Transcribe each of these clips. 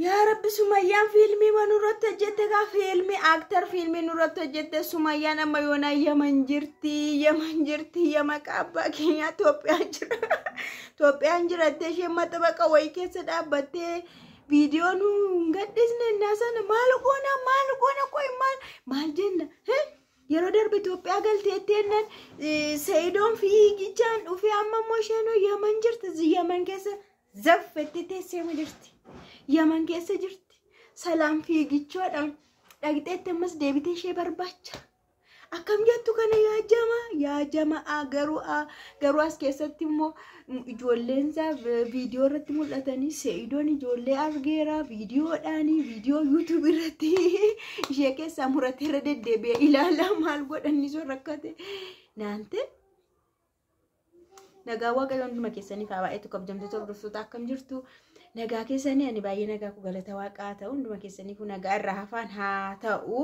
Yaa Rabbi, Sumayyaan fiilmii nurratti hojjette kaa, fiilmii actor fiilmii nurratti hojjette. Sumayyaan amma yoonaa Yaman jirti, Yaman jirti. Yama abbaa keenyaa Itoophiyaan jira. Itoophiyaan jirattee isheen maxabaqa wayii keessa dhaabbattee viidiyoo nu hin gadhiisne innaa sana maal goona, maal goona, qoy, maal maal jenna? Yeroo darbe Itoophiyaa galteetti jennaan Sa'idoon fiigichaan dhufee, amma immoo isheen Yaman jirti. Yaman keessa zaffetti teessee jirti. Yaman keessa jirti. Salaam fiigichoodhaan dhaqxeetti ammas deebitee ishee barbaacha. Akkam jettu kana yaa jama, yaa jama'a? Garuu as keessatti immoo ijoolleen isaa viidiyoo irratti mul'atanii, Sa'idoon ijoollee argeera viidiyoodhaanii, viidiyoo YouTube irratti ishee keessaa muratee irra deddeebi'ee ilaalaa. Maal godhanni sun rakkate naante. Nagaa Waaqayyo hunduma keessaniif haa baay'atu. Kabajamtoota hordoftoota, akkam jirtu? Nagaa keessanii? Ani baay'ee nagaa ku, galata Waaqaa haa ta'u. Hunduma keessaniif nagaa irraa hafaan haa ta'u.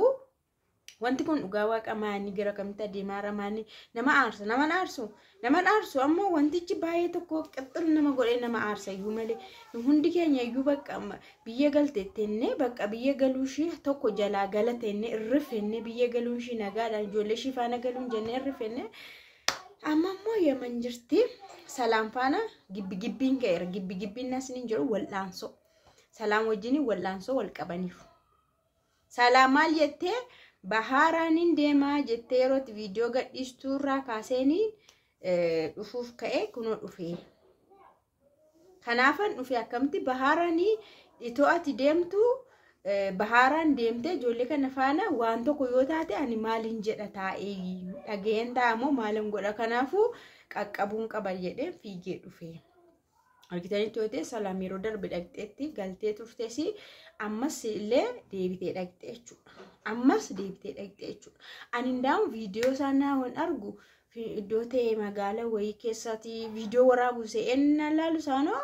Wanti kun dhugaa Waaqa maanii gara kamitti adeemaa maanii? Nama aarsa, nama aarsu, nama aarsu. Ammoo wantichi baay'ee tokko qixxil nama godhee nama aarsa iyyuu malee, hundi keenya iyyuu bakka biyya galteettenne, bakka biyya galuu ishii tokko jalaa galatenne irrifenne, biyya galuun ishii nagaadhaan ijoollee ishii faana galuun jennee irrifenne. Amma immoo Yaman jirti. Salaam faana gibbi gibbiin ka'eera. Gibbi gibbiin nasni jiru wal'aansoo. Salaam wajjin wal'aansoo wal qabaniif. Salaam maal jettee? Bahaaraaniin deemaa jettee yerootti viidiyoo gadhiistuu irraa kaaseenii dhufuuf ka'e, kunoo dhufee. Kanaafan dhufe. Akkamitti bahaaraanii itoo ati deemtu, bahaaraan deemtee ijoollee kana faana waan tokko yoo taate ani maaliin jedha taa'ee dhageen taa'amoo maalin godha? Kanaafuu qaqqabuun qaba jedhee fiigee dhufe. Argitanitti yoo ta'e, Salaam yeroo darbe dhaqxeetti galtee turtes, ammas illee deebitee dhaqxee jechuudha. Ammas deebitee dhaqxee jechuudha. Ani ndaa'u viidiyoo isaa naawwan argu iddoo ta'e magaala wayii keessatti viidiyoo waraabu se'een laalu isaanoo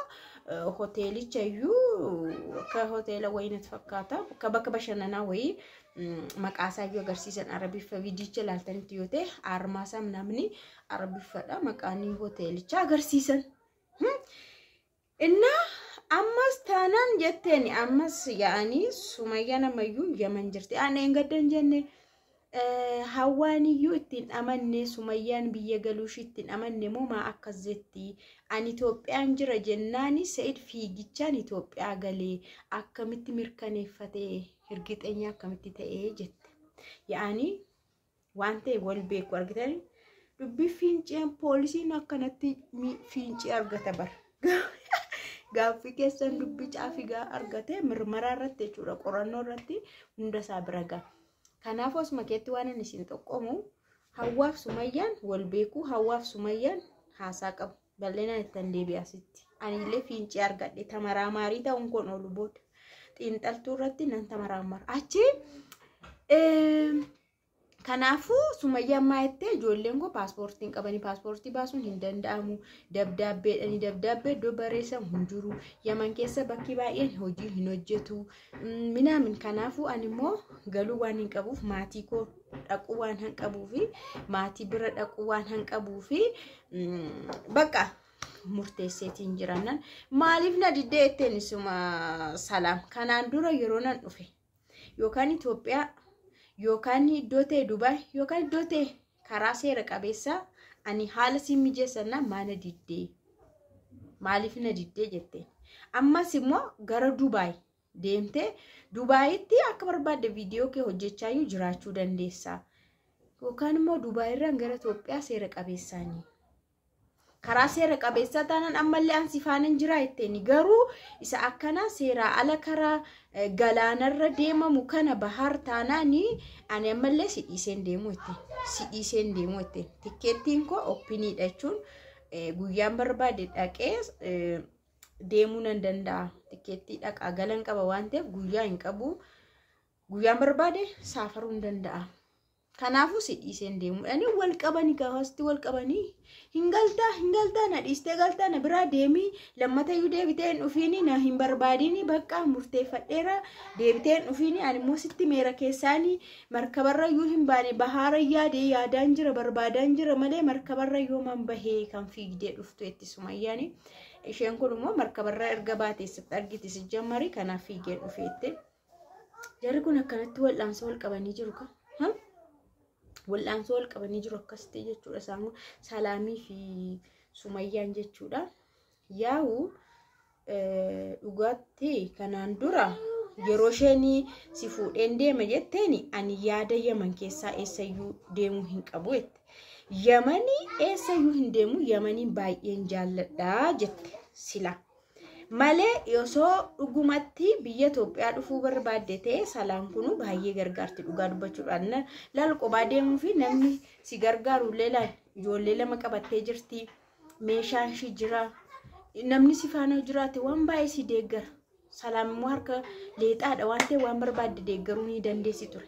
hoteelicha iyyuu akka hoteela wayii natti fakkaata. Akka bakka bashannanaa wayii maqaa isaa iyyuu agarsiisan Arabiffa. Viidiyicha ilaaltanitti yoo ta'e, armaasaa namni Arabiffadha, maqaan hoteelichaa agarsiisan. Innaa ammas taanaan jetteen, ammas yaa'anii Sumayyaan ammayyuu Yaman jirti. Ani hin gaddan jenne, hawaan iyyuu ittiin amanne. Sumayyaan biyya galuushii ittiin amanne moo maa akkas jetti? Ani Itoophiyaan jira jennaani Sa'id fiigichaan Itoophiyaa galee akkamitti mirkaneeffate, hirgixeenya akkamitti ta'ee jette. Yaa'anii waan ta'e wal beeku argitanii, dubbii fiinceen poolisiin akkanatti fiincee argata bara. Gaaffii keessan dubbii caafigaa argate mirmaraa irratti jechuudha, qorannoo irratti hunda isaa bira ga'a. Kanaaf osuma keetti waan inni isin xoqqomu, Hawwaaf Sumayyaan wal beekuu, Hawwaaf Sumayyaan haasaa qabu. Bal'inaan ittiin deebi'a asitti. Ani illee fiincee argadhe, tamaraamaarii ta'uun kun oolu booda. Xiinxaltuu irratti nan tamaraamara. Achi kanaafuu Sumayyaan maa jettee? Ijoolleen koo paaspoortii hin qabanii, paaspoortii baasuun hin danda'amu. Dabdaabbeedhani, dabdaabbee iddoo barreessan hin jiru. Yaman keessa bakki baay'een hojii hin hojjetu. Minaamin kanaafuu ani immoo galuu waan hin qabuuf, maatii koo dhaquu waan hin qabuufi, maatii bira dhaquu waan hin qabuufi, bakka murteesseetiin jirannan maaliif na diddee jetteen suma Salaam. Kanaan dura yeroo nan dhufe yookaan Itoophiyaa yookaan iddoo ta'e Dubaay yookaan iddoo ta'e karaa seera qabeessaa ani haala siin mijeessannaa maana diddee, maaliif na diddee jetteen. Ammas immoo gara Dubaay deemtee Dubaayitti akka barbaadde viidiyoo kee hojjechaayyuu jiraachuu dandeessa. Yookaan immoo Dubaay irraan gara Itoophiyaa seera qabeessaanii. Karaa seera qabeessaa taanaan ammallee ansi faana jira jetteen. Garuu isa akkana seeraa ala karaa galaanarra deemamu kana bahar taanaani ani ammallee si dhiiseen deemu jetteen. Si dhiiseen deemu jetteen. Tikkeettiin koo open iidha jechuun guyyaan barbaade dhaqee deemuu nan danda'a. Tikkeettii dhaqaa galan qaba waan ta'eef guyyaa hin qabu. Guyyaan barbaade saafaruu hin danda'a. Kanaafuu si dhiiseen deemu. Ani wal qabanii gaafasti wal qabanii, hin galtaa, hin galtaa, na dhiistee galtaa, na biraa deemii, lammatayyuu deebitee hin dhufiini, na hin barbaadini, bakka murteeffadheera, deebitee hin dhufiini. Ani immoo sitti meera keessaanii markabarra iyyuu hin baane, bahaara yaadee yaadaan jira, barbaadaan jira malee markabarra yooman bahee kan fiigdee dhuftu itti Sumayyaani. Isheen kun immoo markabarraa erga baateessatti argiti si jammari kanaaf fiigee dhufeette. Jarri kun akkanatti wal'aansoo wal qabanii jiru ka. Wal'aansoo wal qabanii jiru akkasitti jechuudha. Isaan kun Salaamii fi Sumayyaan jechuudha. Yaa'u dhugaatti kanaan dura yeroo isheen si fuudheen deema jetteen ani yaada Yaman keessaa eessayyuu deemuu hin qabu jette. Yamanii eessayyuu hin deemu, Yamaniin baay'een jaalladha jette sila. Malee osoo dhugumatti biyya Itoophiyaa dhufuu barbaadde ta'e Salaan kunu baay'ee gargaarti dhugaa dubbachuudhaan. Laal qophaa deemuu fi namni si gargaaru illee laal ijoollee lama qabattee jirti. Meeshaan ishii jira. Namni si faana jiraate waan baay'ee si deeggara. Salaam immoo harka leexaadha waan ta'eef waan barbaadde deeggaruu ni dandeessi ture.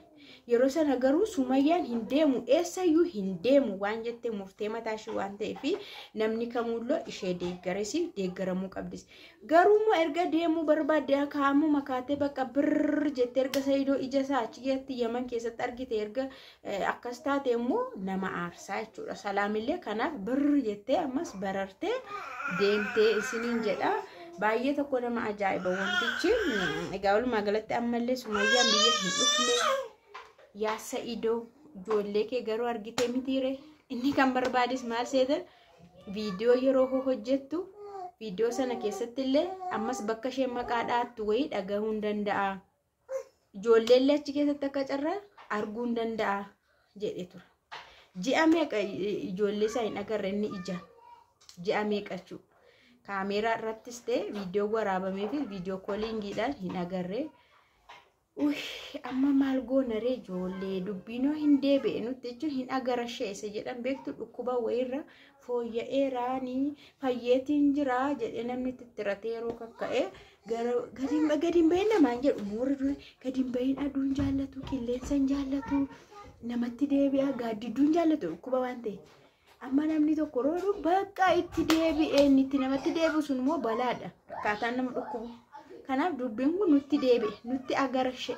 Yeroo sana garuu Sumayyaan hin deemu, eessayyuu hin deemu waan jettee murtee mataa ishee waan ta'eef namni kamuullee ishee deeggares deeggaramuu qabdis. Garuu immoo erga deemuu barbaadde kaa'amuu makaatee bakka birr jettee erga Saidoo ija isaa achi keessatti Yaman keessatti argite erga akkas taate immoo nama aarsaa jechuudha. Salaamillee kanaaf birr jettee ammas barartee deemtee isiniin jedha. Baay'ee tokko nama ajaa'iba wantichi. Egaa walumaa galatti ammallee Sumayyaan biyya hin dhufne. Yaa Sa'idoo ijoollee kee garuu argitee mitiire. Inni kan barbaades maal seetan viidiyoo yeroo hojjettu viidiyoo sana keessatti illee ammas bakka isheen maqaa dhaattu wayii dhagahuu hin danda'a. Ijoollee illee achi keessatti akka carraa arguu hin danda'a jedhe ture. Ji'a meeqa ijoollee isaa hin agarre inni ija. Ji'a meeqa jechuudha. Kaameeraa irrattis ta'e viidiyoo waraabamee fi viidiyoo kooliingiidhaan hin agarre. Amma maal goona ree ijoollee dubbiinoo hin deebi'e nutti jechuun hin agara isa jedhan beektu dhukkuba wayiirra fooyya'eeraanii fayyeetiin jira jedhee namni tittiratee yeroo kakka'e gadi hin bahin namaan jedhu moorri dura gadi hin bahin aduun jaallatu qilleensa hin jaallatu namatti deebi'a gaaddidduu hin jaallatu dhukkuba waan ta'e. Amma namni tokko roodhu bakka itti deebi'ee inni itti namatti deebi'u sun immoo balaadha. Akkaataan nama dhukkubu. Kanaaf dubbiin kun nutti deebi'e, nutti agarashee,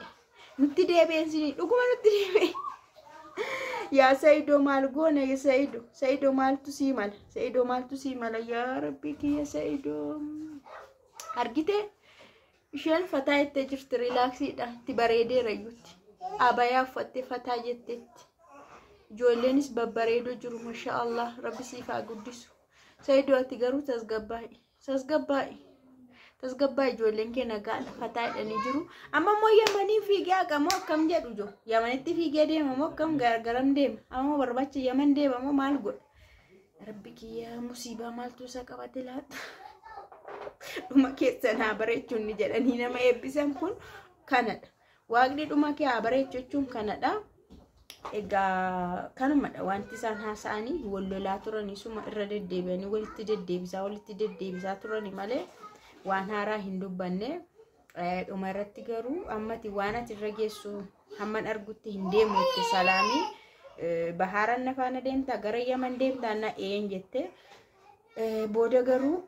nutti deebi'een sinii dhuguma nutti deebi'e. Yaa Saidoo maal goona yaa Saidoo, Saidoo maaltu sii mala, Saidoo maaltu sii mala yaa Rabbi kiyya Saidoo. Argitee isheen fataa jettee jirti riilaaksiidha itti bareedeera iyyuutti. Abayaa uffattee fataa jetteetti. Ijoolleenis babbareedoo jiru masha Allah Rabbi siif haa guddisu. Saidoo ati garuu tasgabbaa'i tasgabbaa'i tasgabbaa'i ijoolleen kee nagaadha fataa jedhanii jiru. Amma immoo Yamanii fiigee haqamoo akkam jedhu jiru. Yamanitti fiigee deema moo akkam garam deema? Amma barbaacha Yaman deema moo maal godha? Rabbi kiyya musiibaa maaltu isa qabate laata? Dhuma keessan haa bareechuun ni jedhanii nama eebbisan kun kanadha. Waaqni dhuma kee haa bareechu jechuun kanadha. Egaa kanumadha wanti isaan haasa'anii wal lolaa turanii suma irra deddeebi'anii walitti deddeebisaa turanii malee waan haaraa hin dubbanne. Dhuma irratti garuu ammati waan ati irra geessu hamman argutti hin deemu jette Salaamii. Bahaaran na faana deemtaa gara Yaman deemtaa na een jette. Booda garuu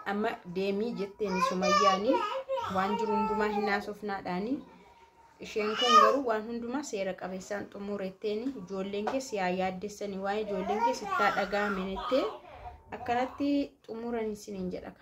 amma deemii jetteen Sumayyaanii waan jiru hundumaa hin haasofnaadhaanii. Isheen kun garuu waan hundumaa seera qabeessaan xumuretteen ijoolleen keessa yaa yaaddessanii waan ijoolleen keessa itti dhaga'ame jettee akkanatti xumuran isiniin jedha.